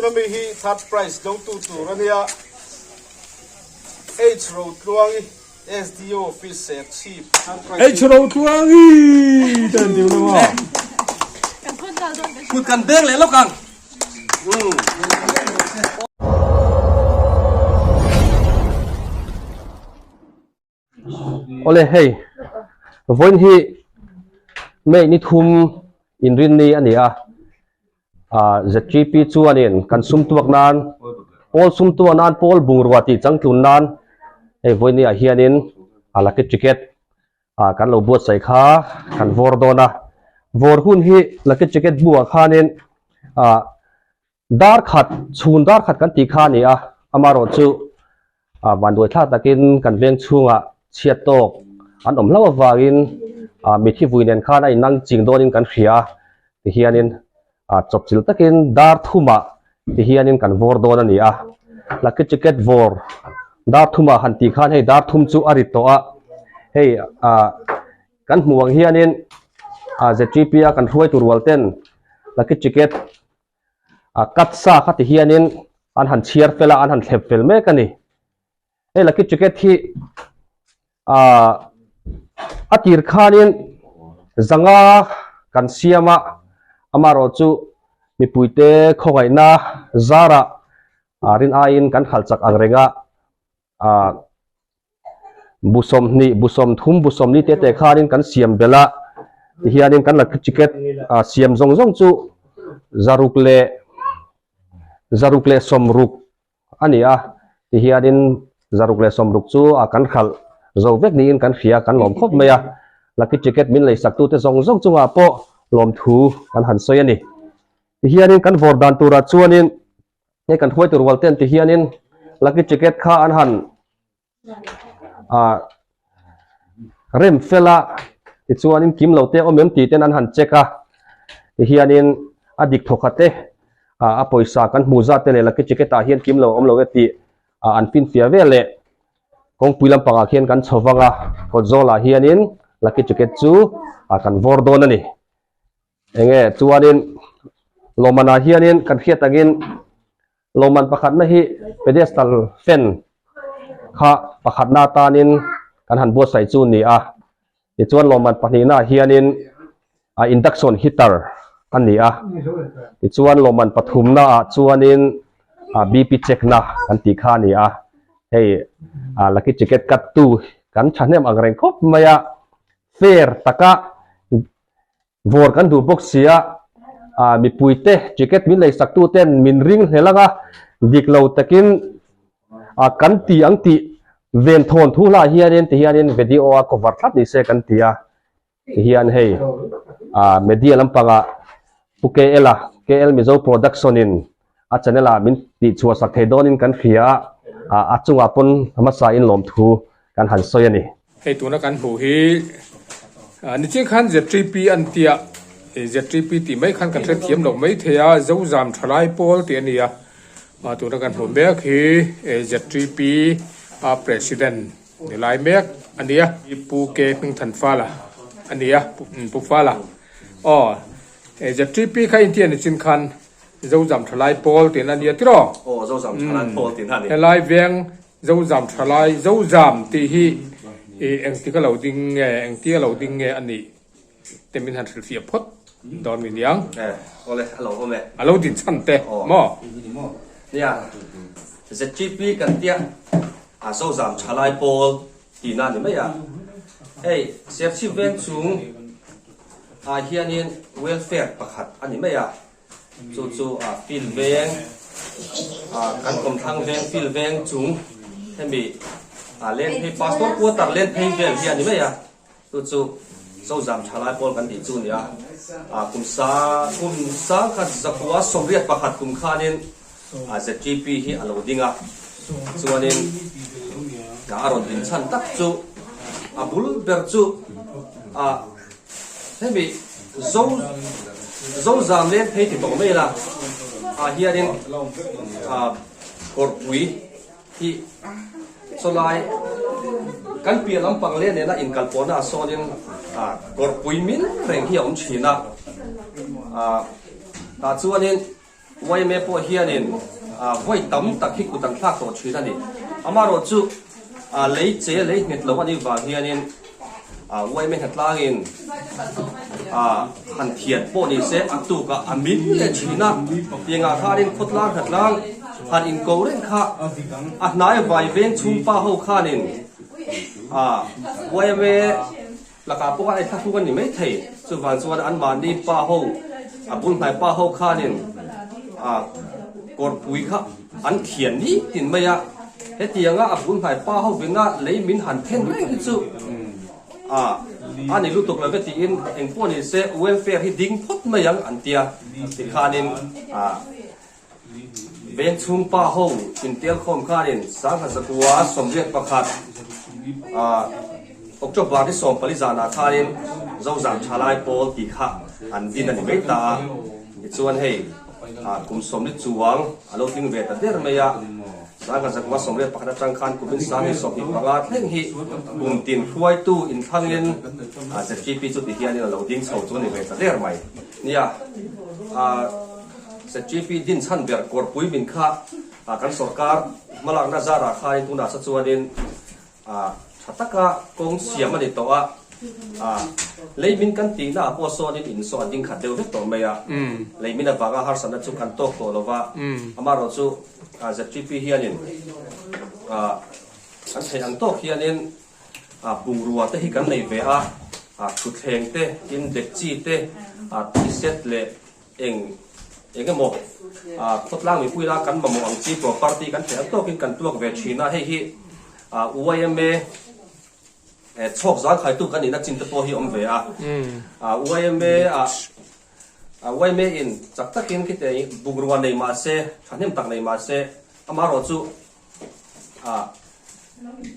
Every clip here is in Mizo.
Tuna mi hi third prize dawngtu tur a nia. H Rotluangi SDO office Serchhip third prize. H Rotluangi te an dil na maw? Kut kan beng leh lawk ang. Awle hei vawiin hi May ni thum inrinni a ni a, ah ZGP chuanin kan sum tuak nan pawl sum tuak nan pawl bungrua tih changtlun nan hei vawiin ah hianin a lucky ticket ah kan lo buatsaih kha kan vawr dawn a, vawr hun hi lucky ticket bu ah khanin ah Dar khat, chhun dar khat kan tih kha a ni a, amaherawhchu vanduai thlak takin kan veng chhungah chhiat tawk an awm hlauh avangin mithi vui nen khan a inang ching dawnin kan hria a, tihianin chawpchilh takin dar thumah tihianin kan vawr dawn a ni a. Lucky ticket vawr dar thumah han tih khan hei dar thum chu a ri tawh a, hei kan hmuh ang hianin ZTP a kan hruaitu rual ten lucky ticket A cut sa kha ti hianin an han chhiar fel a, an han thlep fel mek a ni. Hei lucky ticket hi ah a tir khanin zanga kan siam a, amaherawh chu mipuite khawngaihna zarah rin aiin kan khalh chak ang reng a, ah bu sawmhnih bu sawmthum bu sawmli te te khanin kan siam belh a tihianin kan lucky ticket ah siam zawng zawng chu zaruk leh zaruk leh sawmruk a ni a tihianin zaruk leh sawmruk chu ah kan hralh zo vek niin kan hria kan lawm khawp mai a lucky ticket min lei sak tute zawng zawng chungah pawh lawmthu kan han sawi a ni tihianin kan vawr dan turah chuanin Hei kan hruaitu rual ten ti hianin lucky ticket kha an han ah rem fel a tichuanin kim lo te awm em tih ten an han check a tihianin a dik thawk khat te ah a pawisa kan hmuh zat te leh lucky ticket ah hian kim lo awm lo e tih ah an finfiah vel leh kawngpui lampangah khian kan chho vang a kawt zawlah hianin lucky ticket chu ah kan vawr dawn a ni. Enge chuanin lawmmanah hianin kan hriat angin lawmman pakhatna hi pedestal fan kha pakhatna atanin kan han buatsaih chu ni a, tichuan lawmman pahnihnaah hianin a induction heater a ni a, tichuan lawmman pathumnaah chuanin a BP check na kan tih kha a ni a, hei a lucky ticket cut tu kan thahnem ang reng khawp mai a, fair taka Vawr kan duh bawk si a, ah mipuite ticket min lei sak tu ten min ring hlel ang a, dik lo takin ah kan ti ang tih ven thawn thu hlah hianin ti hianin video a cover thlap ni se kan ti a, ti hian hei ah media lampangah Pu KL a KL Mizo Production in a channel ah min tih chhuah sak thei dawnin kan hria a, ah a chungah pawn hmasa in lawmthu kan han sawi a ni. Hei tuna kan hmuh hi nichin khan ZTP an tia, ZTP tih mai khan kan hrethiam loh mai thei a, Zozam Thalai Pawl tih a ni a, tuna kan hmuh mek hi ZTP a President ni lai mek a ni a, Pu K Hmingthanfala a ni a, Pu Fala aw ZTP kha intia nichin khan Zozam Thalai Pawl tih a ni a tiraw? Aw Zozam Thalai Pawl tih a ni. Helai veng Zozam thalai, Zozam tih hi i engtik a lo ding nge, engtia lo ding nge a nih te min han hrilhfiah phawt dawn mi niang. E, awle, a lo awm e. A lo din chhan te, maw? Nia, ZTP kan tia a Zozam thalai pawl tihna a ni mai a. Hei, Serchhip veng chung ah hianin welfare pakhat a ni mai a. Chu chu a field veng ah kan kawmthlang veng field veng chung hemi ah len phei pastor quarter len phei vel hi a ni mai a chu chu Zozam thalai pawl kan tih chu a ni a ah kum sa kum sangkhat zakua sawmriat pakhat kum khanin ah ZTP hi a lo ding a chuanin a rawn din chhan tak chu a bul ber chu ah Hemi zo zo zam leng phei ti tawh mai la ah hianin ah kawrpui hi chawlai kan piah lampang leh nena inkal pawhna ah sawnin ah kawrpui min reng hi a awm thin a ah tah chuanin. Yma pawh hianin vawi tam tak hi kut an thlak tawh thin a ni. Amaherawhchu lei che lei nghet lo a nih vang hianin yma hnatlangin han thian pawh ni se a tukah a min leh thin a. Tiangah khanin khawtlang hnatlang han inko reng kha a hnai vai veng chhungpa ho khanin yma Lakah pawh khan a inthlahruk a ni maithei. Chuvang chuan anmahni pa ho, a bul hnai pa ho khanin a kawrpui kha an thian ni tin mai a. Hetianga a bul hnai pa ho vina lei min han then reng hi chu a a ni lutuk lo ve tiin engpawh ni se welfare hi ding phawt mai ang an tia. Tikhanin a Veng chhung pa ho intel khawm khanin sangha zakua 81 October ni 14 zanah khanin Zozam Thalai Pawl tih kha an din a ni mai ta a. Tichuan hei kum 40 chuang a lo tling ve ta der mai a, sangha zakua 81 atang khan kumin sanghi 25 thleng hi kum tin hruaitu inthlangin ZTP chu ti hianin a lo ding chho chu a ni ve ta der mai. Nia. ZGP din chhan ber kawrpui min kha kan sorkar hmalakna zarah khain tunah sa chuanin tha taka kawng siam a ni tawh a, lei min kan tihna ah pawh sawnin in saw a ding khat deuh vek tawh mai a, lei min avanga harsatna chu kan tawk tawh lo va, amaherawhchu ZGP hianin kan theih ang tawk hianin bungrua te hi kan nei ve a, thutthleng te, tin dekchi te, tui set leh Eng eng emaw khawtlang mipui la kan mamawh ang chi property kan theih ang tawkin kan tuak ve thin a, hei hi yma chhawk zangkhaitu kan nihna chin te pawh hi awm ve a, yma ah yma in chak takin khite bungrua nei mah se thahnem tak nei mah se amaherawhchu A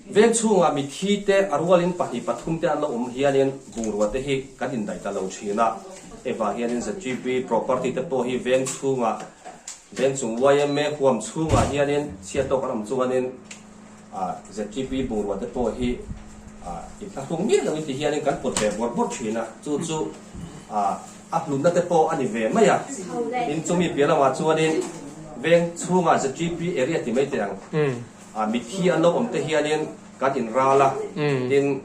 veng chhungah mithi te a rualin pahnih pathum te an lo awm hianin bungrua te hi kan indaih ta lo thin a. Hei vang hianin ZGP property te pawh hi veng chhungah veng chung yma huam chhungah hianin chhiat tawk an awm chuanin ZGP bungrua te pawh hi inthlahrung miah loin ti hianin kan pawt ve bawrh bawrh thin a. Chu chu A hlutna te pawh a ni ve mai a, tin chumi piah lamah chuanin veng chhungah ZGP area ti mai teh ang, mitthi an lo awm te hianin kan inral a, tin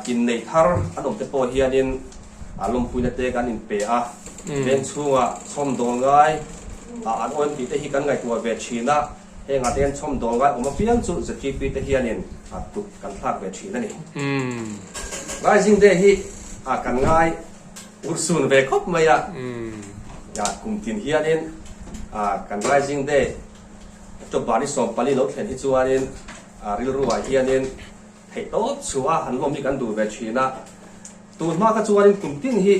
innei thar an awm te pawh hianin lawmpuina te kan inpe a, veng chhungah chhawmdawl ngai an awm tih te hi kan ngaihtuah ve thin a, hengah te hian chhawmdawl ngai awm apiang chu ZGP te hianin kut kan thlak ve thin a ni. Rising Day hi kan ngai. Urhsun ve khawp mai a, kum tin hianin kan Rising Day October ni 14 lo thlen hi chuanin rilruah hianin theih tawp chhuah a han lawm hi kan duh ve thin a. Tun hma kha chuanin kum tin hi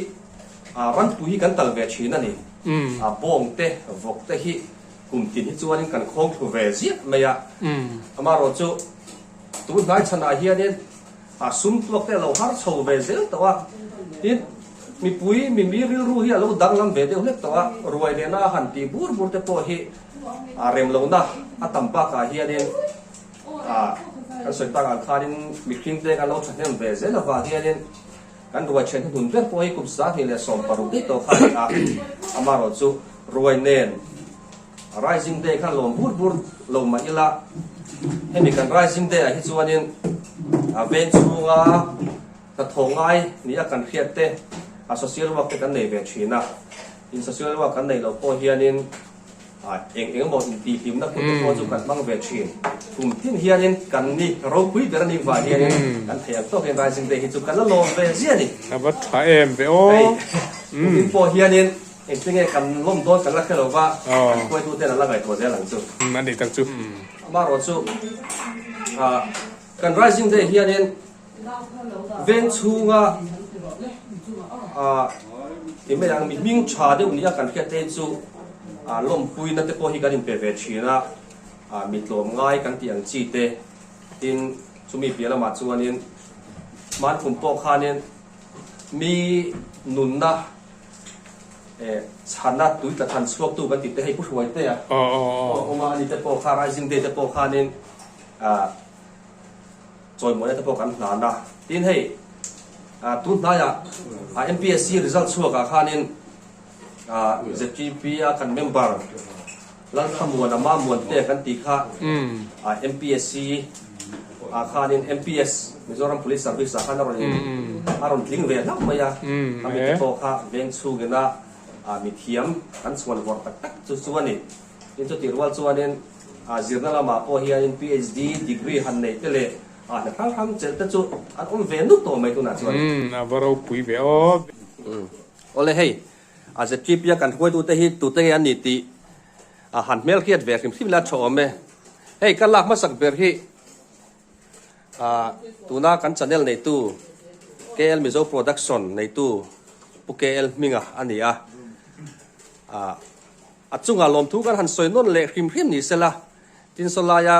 ranpui hi kan tal ve thin a ni. Bawng te, vawk te hi kum tin hi chuanin kan khawng thlu ve ziah mai a. Amaherawhchu tun hnai chhanah hianin A sum tuak te a lo har chho ve zel tawh a, tin, mipui mimi rilru hi a lo danglam ve deuh hlek tawh a, ruai lehna a han tih bur bur te pawh hi a rem lohna a tam bakah hianin a kan sawi tak ang khanin mihring te kan lo thahnem ve zel avang hianin kan ruai then hnuhnun ber pawh hi kum 2016 daih tawh kha a ni a, amaherawhchu ruai nen Rising Day khan lawm bur bur lo mah ila, hemi kan Rising Day ah hi chuanin a veng chhunga hnathawh ngai nia kan hriat te a social work te kan nei ve thin a, in social work kan neih loh pawh hianin eng eng emaw intihhlimna hun te pawh chu kan hmang ve thin. Kum tin hianin kan ni ropui ber a nih vang hianin kan theih ang tawkin Rising Day hi chu kan la lawm ve ziah a ni. A va tha em ve aw. Hei, kum pawh hianin Engtin nge kan lawm dawn kan la hre lo va, kan hruaitu ten an la ngaihtuah zel ang chu. A ni tak chu. Amaherawhchu kan Rising Day hianin veng chhunga ti mai ang mi hming tha deuh nia kan hriat te chu lawmpuina te pawh hi kan inpe ve thin a, mi tlawm ngai kan tih ang chi te, tin chumi piah lamah chuanin hmankum pawh khanin mi nunna Chhana tui tla than chhuaktu kan tih te hei Pu Hruaitea awm a, ani te pawh kha Rising Day te pawh khanin chawimawina te pawh kan hlan a. Tin hei tun hnaiah MPSC result chhuakah khanin. ZTP a kan member Lalthamuana Mamuante kan tih kha MPSC ah khanin MPS Mizoram Police Service ah khan a rawn a rawn tling ve hlauh mai a, khami te pawh kha veng chhungina mithiam kan chhuan vawrh tak tak chu chu a ni. Tin chutih rual chuanin zirna lamah pawh hianin PhD degree han neih te leh hna hrang hrang chelh te chu an awm ve nuk tawh mai tunah chuan. A va ropui ve aw. Awle hei, a ZTP a kan hruaitute hi tute nge an ni tih a han hmelhriat ve hrim hrim ila tha awm e. Hei ka lak hmasak ber hi tuna kan channel neitu KL Mizo Production neitu Pu KL Hminga a ni a. A chungah lawmthu kan han sawi nawn leh hrim hrim ni sela, tin saw laia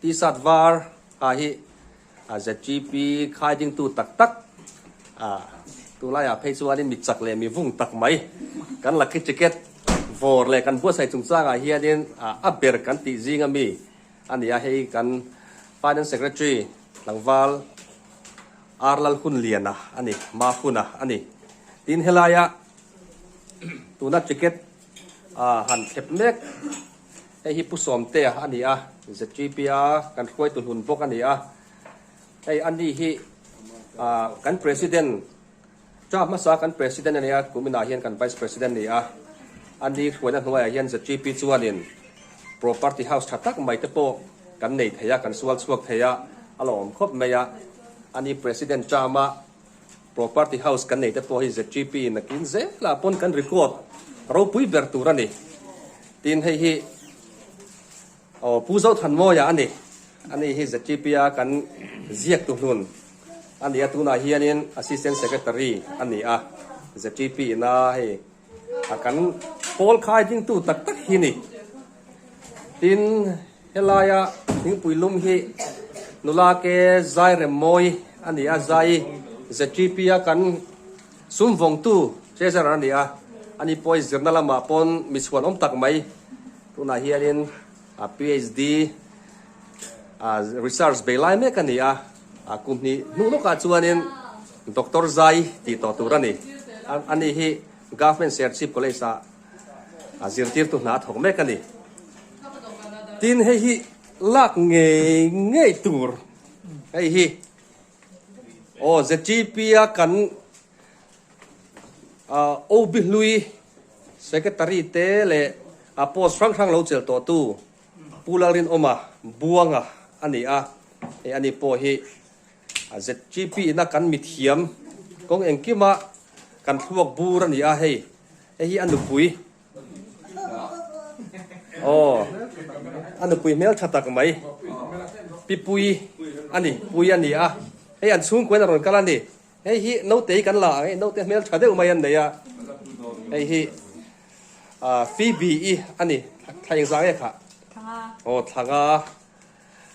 T-shirt var ha hi A ZGP khai dingtu tak tak a tunlaiah phei chuanin mi chak leh mi vung tak mai kan lucky ticket vawr leh kan buatsaih chungchangah hianin a ber kan tih zing ami a ni a, hei kan Finance Secretary tlangval R Lalhunliana a ni, Mahuna a ni. Tin helaia tuna ticket han thlep mek. Hei hi Pu Sawmtea a ni a, ZGP-a kan hruaitu hlun bawk a ni a. Hei a ni hi kan President, term hmasa kan President a ni a, kum inah hian kan Vice President a ni a. A ni hruaina hnuaiah hian ZGP chuanin Property House tha tak mai te pawh kan nei thei a, kan sual chhuak thei a, a la awm khawp mai a. A ni President term-a Property House kan nei te pawh hi ZGP nakin zelah pawn kan record ropui ber tur a ni. Tin hei hi aw Pu Zothanmawia a ni. Ani hi ZGP a kan ziak tu hlun a ni a, tunah hianin Assistant Secretary a ni a, ZGP ina hei a kan pawl khai dingtu tak tak hi ni. Tin helaia thingpui lum hi nula ke zai rem mawi a ni a, zai ZTP a kan sum vawngtu treasurer a ni a, ani pawh zirna lamah pawn mi chhuan awm tak mai tunah hianin a PhD research bei lai mek a ni a, kum hnih hnu lawkah chuanin Doctor Zai tih tawh tur a ni, ani hi Government Serchhip College ah a zirtirtu hna a thawk mek a ni. Tin hei hi lak ngei ngei tur hei hi aw ZGP a kan OB hlui secretary te leh a post hrang hrang lo chelh tawh tu Pu Lalrinawma Buanga a ni a, hei ani pawh hi a ZGP ina kan mithiam kawng engkima kan thluak bur a ni a hei. Hei hi a nupui aw a nupui hmel tha tak mai pi pui a ni pui a ni a hei an chhungkuain a rawn kal a ni hei hi naute hi kan la ang hei naute hmel tha deuh mai an nei a hei hi ah Phoebe i a ni thla engzah nge khah aw thla nga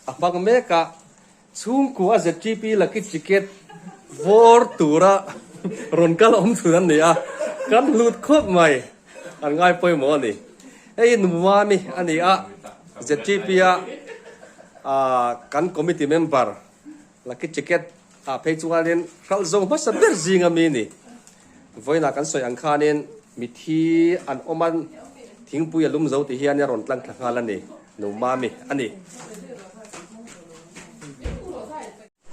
a hmang mek a. Chhungkua ZTP Lucky Ticket vawr tura rawn kal awm chhun an ni a, kan hlut khawp mai, an ngai pawimawh a ni. Hei hi Numami a ni a, ZTP a kan committee member Lucky Ticket ah phei chuanin hralh zo hmasa ber zing ami a ni. Vawiinah kan sawi ang khanin mithi an awm a, thingpui a lum zo ti hian a rawn tlang thla nghal a ni. Numami a ni.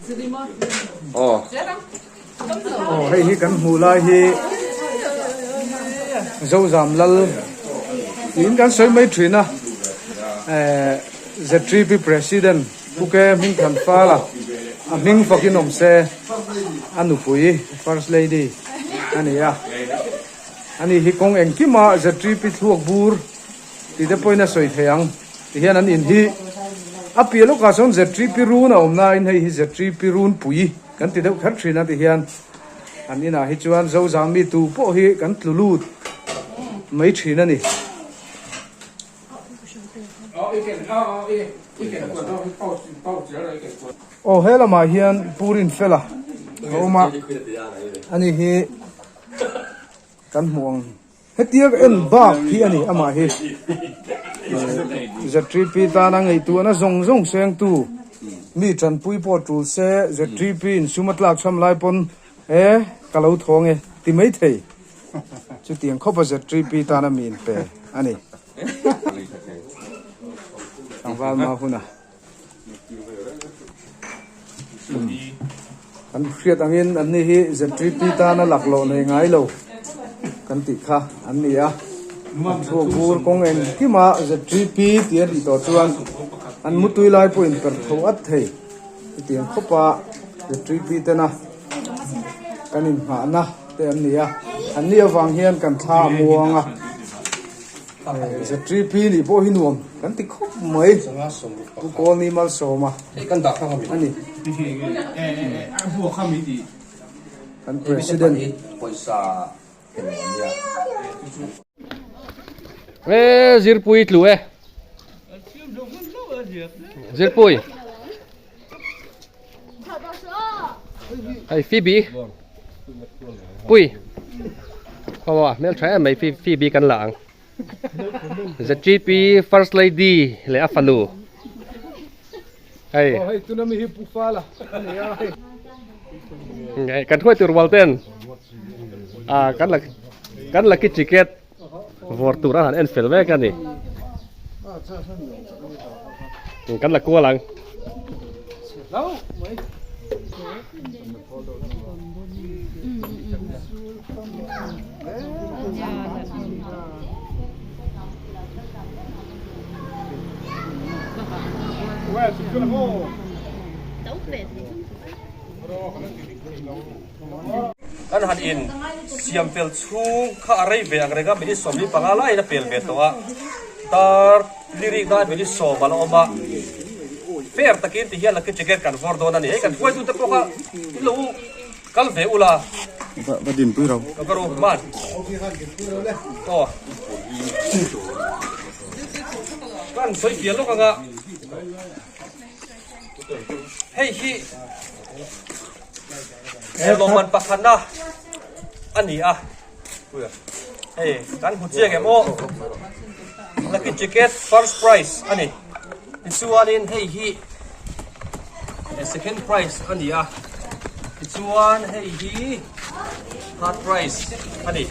Aw. Aw hei hi kan hmuh lai hi Zozam Lal tiin kan sawi mai thin a eh ZTP President Pu Ke Hmingthan Fala a hming fakin awm se a nupui First Lady a ni a ani hi kawng engkima ZTP thluak bur Tih te pawhin a sawi thei ang. Tihian an in hi a piah lawkah sawn ZTP run a awm nain hei hi ZTP run pui kan ti deuh kher thin a tihian an inah hi chuan Zozang mi tu pawh hi kan tlu lut mai thin a ni. Aw he lamah hian Pu Rinfela a awm a, ani hi kan hmuh ang. Hetiang en bak hi a ni amah hi ZTP tana ngaihtuahna zawng zawng sengtu mi tanpui pawh tul se ZTP in sum a tlak chham lai pawn e ka lo thawng e ti mai thei. Chutiang khawpa ZTP tana mi inpe a ni. Tlangval hma huna kan hriat angin an ni hi ZTP tana laklawh nei ngai lo kan tih kha an ni a. An chhuak bur kawng engkima ZTP tih a nih tawh chuan an mutui lai pawh inperh tho at thei. Chutiang khawpa ZTP tena kan inngahna te an ni a, an ni avang hian kan thla a muang a, ZTP nih pawh hi nuam kan ti khawp mai, Pu Kawlni Malsawma a ni. Kan President. E Zirpui tlu e. Zirpui. Hei Phoebe. Pui. Aw hmel tha em mai Phoebe kan la ang. ZGP First Lady leh a fanu. Hei. Aw hei tuna mi hi Pu Fala a ni a hei. Kan hruai tur rual ten ah kan la kan lucky ticket vawr tur a han en fel vek a ni. Kan la kual ang. Kan han in siam fel chhung kha a rei ve ang reng a minute 15 laiin a pel ve tawh a tar lirik nan minute 10 a la awm a fair takin ti hian lucky ticket kan vawr dawn a ni hei kan hruaitute pawh kha in lo Kal ve ula. Va din pui ro. Ka ro man. Aw. Kan sawi pian lawk anga. Hei hi he lawmman pakhatna a ni a. Hei kan hmu chiang em aw. Lucky ticket first prize a ni. Tichuanin hei hi second prize a ni a, tichuan hei hi third prize a ni.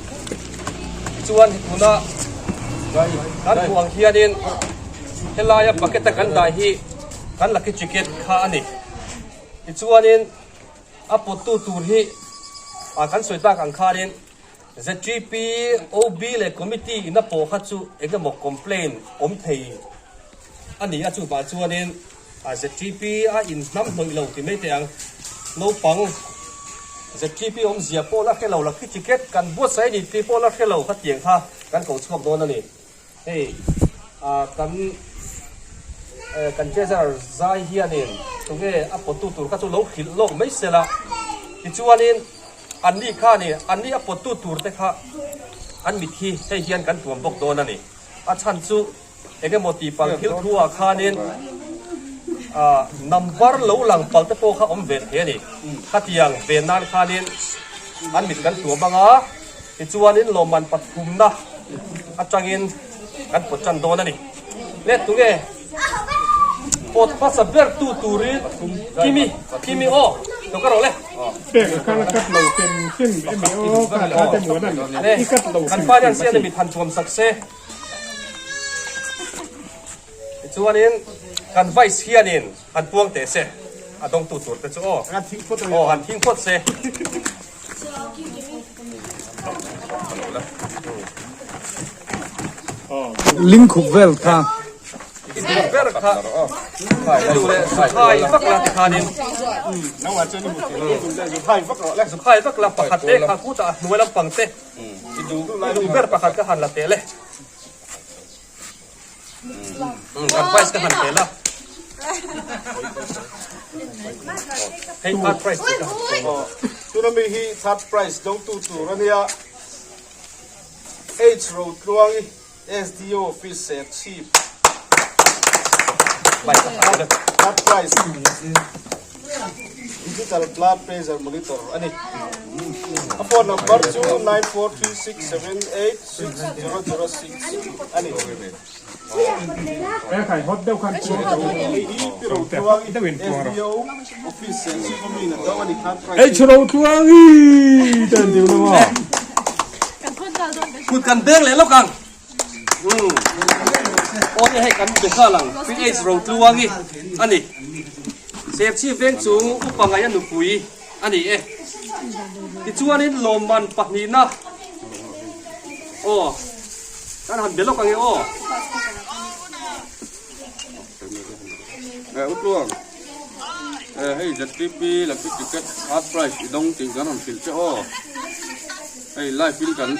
Tichuan tuna kan hmuh ang hianin helaia bucket a kan dah hi kan lucky ticket kha a ni. Tichuanin a pawttu tur hi kan sawi tak ang khanin ZGP, OB leh Committee in a pawh kha chu eng emaw complaint awm thei a ni a, chuvah chuanin ZGP a inhnam hnawih lo ti mai teh ang. Naupang ZGP awmzia pawh la hre lo, lucky ticket kan buatsaih a ni tih pawh la hre lo khatiang kha kan ko chhuak dawn a ni. Hei kan kan treasurer zai hianin tunge a pawttu tur kha chu lo hrilh lawk mai sela tichuanin anni khanin anni a pawttu tur te kha an mit hi hei hian kan tuam bawk dawn a ni. A chhan chu engemaw tih palh thil thu ah khanin number lo lang palh te pawh kha awm ve thei a ni. Khatiang ve nan khanin an mit kan tuam ang a. Tichuanin lawmman pathumna atangin kan pawt tan dawn a ni. Le tunge pawt hmasa ber tu turin Kimi, Kimi aw, lo ka rawh le. Le, kan pa hian sian a mit han thuam sak se. Tichuanin kan vice hianin han puang teh se, a dawngtu tur te chu aw. Aw, han thing phawt se. Ling khup vel kha. Ber kha zukhai vak la tikhanin zukhai vak la pakhat te kha kutah a hnuai lampang te i duh ber pakhat ka han la teh le. Kan prize ka han tel a. Hei third prize ka han tel. Tuna mi hi third prize dawngtu tur a nia. H Rotluangi SDO office Serchhip. Third prize Digital blood pressure monitor a ni. A phone number chu 9436786006 a ni. Ei chho ro tluang i ten diu lo ma. Kut kan beng leh lawk ang. Umm. Aw nia hei kan be nghal ang. PH Rotluangi a ni. Serchhip veng chung upa ngaih a nupui a ni e. Tichuanin lawmman pahnihna aw kan han be lawk ang e aw. Eh Utluang, eh hei ZTP lucky ticket third prize i dawng tih kan rawn hrilh che aw. Hei live in kan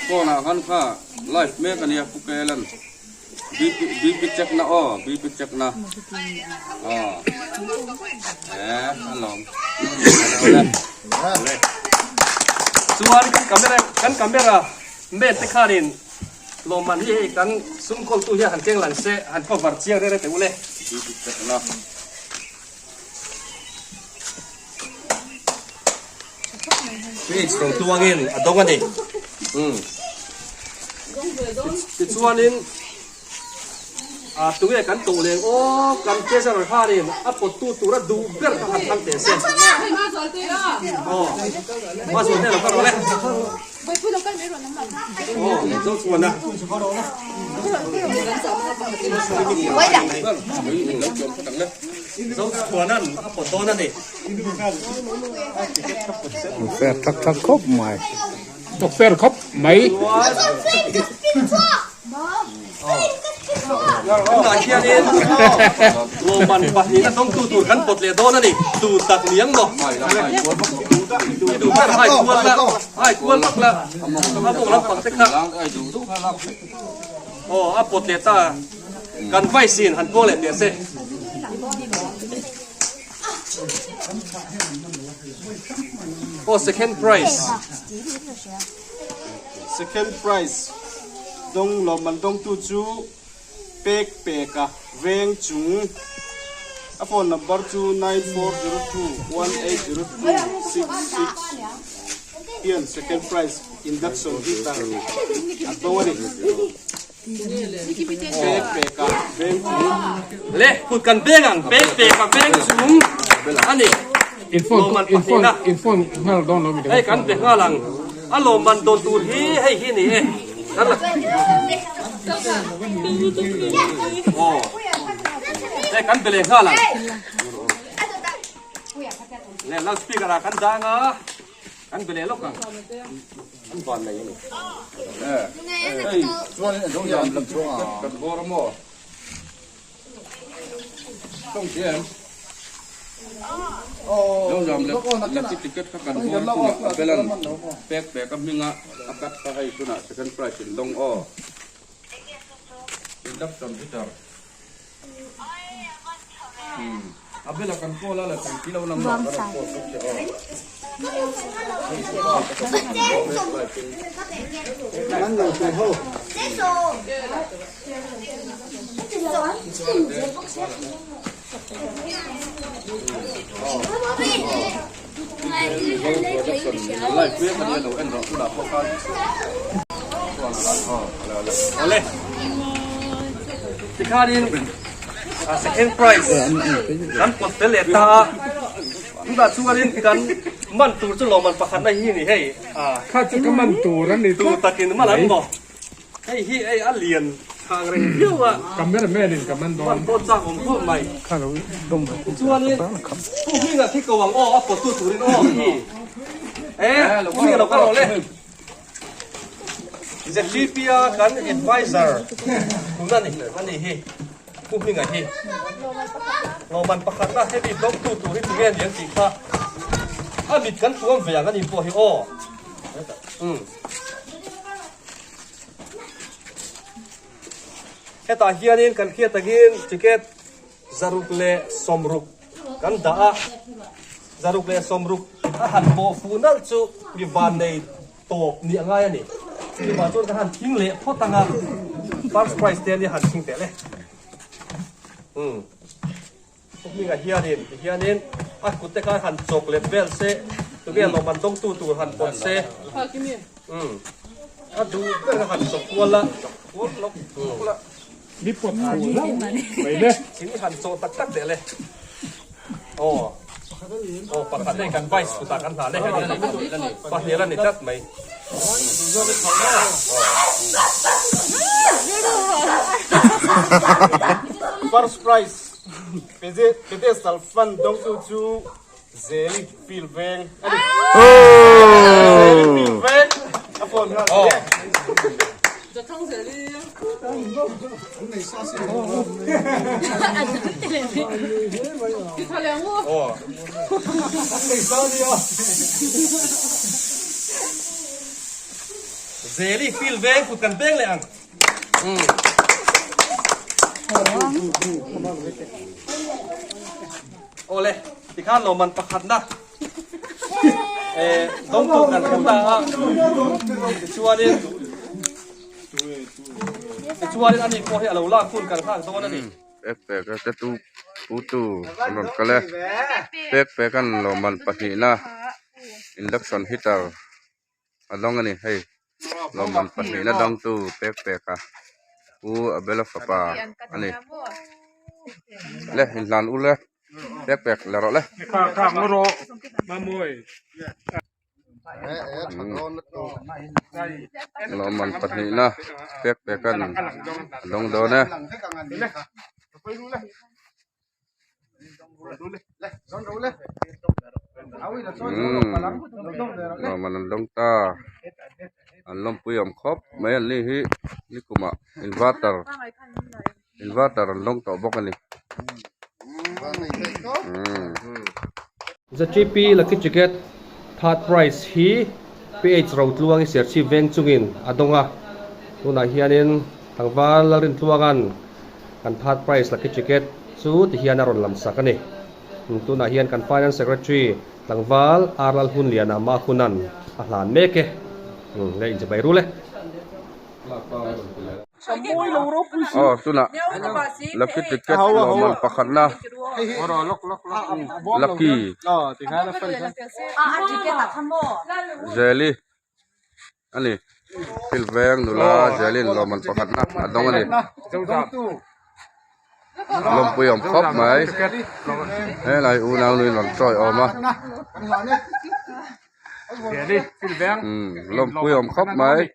phone ah khan kha live mek a nia Pu Kelan BP BP check na aw BP check na aw eh a lawm awle chuan kan camera kan camera men te khanin lawmman hi hei kan sum kawltu hian han keng lang se han cover chiang rere teh ule BP check na. Page rawn tuangin a dawng a ni. Umm. Tichuanin a tunge kan toh leng aw kan treasurer khanin a pawttu tura duh ber kha han thlang teh se. Aw. Hma zual te lo kal rawh le. Aw, zo chuan a. Zo chuanan a pawt dawn a ni. Fair thak thak khawp mai. Tok fair khawp mai. Tunah hianin lawmman pahnihna dawngtu tur kan pawt leh dawn a ni. Tu tak niang maw? I duh ber hai kual la, hai kual vak la, a mawng lampang te kha. Aw a pawt leh ta. Kan vice in han puang leh teh se. Aw second prize. Second prize dawng lawmman dawngtu chu pek peka veng chung a phone number chu 9402180266 hian second prize induction heater a dawng a ni. Pek peka veng chung. Le kut kan beng ang pek peka veng chung a ni. In phone in phone in phone nghal dawn lo mi Hei kan be nghal ang a lawmman dawn tur hi hei hi ni e kan la aw hei kan be leh nghal ang le loudspeaker ah kan dang a kan be leh lawk ang. An van nei a ni. Hei chuan in zo zam lam chuang a kan bawr a maw. Tawng chi em? Zo zam leh lucky ticket kha kan bawr tunah a belan pek pek a hminga a cut kha hei tunah second prize in dawng aw. Induction heater. A bela kan call a la tui tilo lam lah kan rawn call bawk che aw. Live mek ania lo en rawh tunah pawh khan. Awle. Tikhanin second prize kan pawt fel leh ta a. Tunah chuanin kan man tur chu lawmman pakhatna hi ni hei. Kha chu ka man tur a ni Tu takin man an maw. Hei hi hei a lian thang reng viau a. Cameraman in ka man dawn. Man dawn chak awm khawp mai. Kha lo dawm ve. Tichuanin Pu Hminga khi ko ang aw a pawttu turin aw hi. Eh Pu Hminga lo kal rawh le. ZGP-a kan advisor tuna ni a ni hi Pu Hminga hi. Lawmman pakhatna hemi dawngtu tur hi tunge ni ang tih kha a mit kan tuam ve ang a ni pawh hi aw. Umm. Hetah hianin kan hriat takin ticket 160 kan dah a, 160 a han pawh fuh nalh chu mi vannei tawp nih a ngai a ni. Chuvang chuan kan han thing leh phawt ang a, first prize te ania han thing teh le. Umm. Hmingah hianin tihianin a kut te khan han chawk let vel se, tunge lawmman dawngtu tur han pawt se. Umm. A duh ber kha han chawk kual a. Mi pawt fuh hlauh mai le. Thing han chawh tak tak teh le. Aw. Aw pakhat hei kan vice kutah kan hlah le. Pahnih la ni tlat mai. First prize pedestal fan dawngtu chu Zeli Field Veng a ni. Zeli Field Veng a phone nghal thei e. Zeli Field Veng kut kan beng leh ang. Awle, tikhan lawmman pakhatna dawngtu kan hmu ta a, tichuanin tichuanin ani pawh hi a lo lak hun kan nghak dawn a ni. Pek pek a te tu pu tu an rawn kal e, pek pek an lawmman pahnihna induction heater a dawng a ni hei lawmman pahnihna dawngtu pek pek a pu Abela fapa a ni le inhlan ul e pek pek la rawh le. Lawmman pahnihna pek pek an a dawng dawn e. Lawmman an dawng ta an lawmpui awm khawp mai an ni hi nikumah inverter inverter an dawng tawh bawk a ni. ZTP Lucky Ticket Third Prize hi PH Rotluangi Serchhip veng chungin a dawng a, tunah hianin tlangval Lalrintluanga'n Kan third prize lucky ticket chu ti hian a rawn lam sak a ni. Tunah hian kan Finance Secretary tlangval R Lalhunliana Mahunan a hlan mek e. Le inchibai rul e. Aw tunah lucky ticket lawmman pakhatna lucky Zeli a ni thil veng nula zelin lawmman pakhat na a dawng a ni lawmpui awm khawp mai helai unau nuin rawn chawi awm a umm lawmpui awm khawp mai.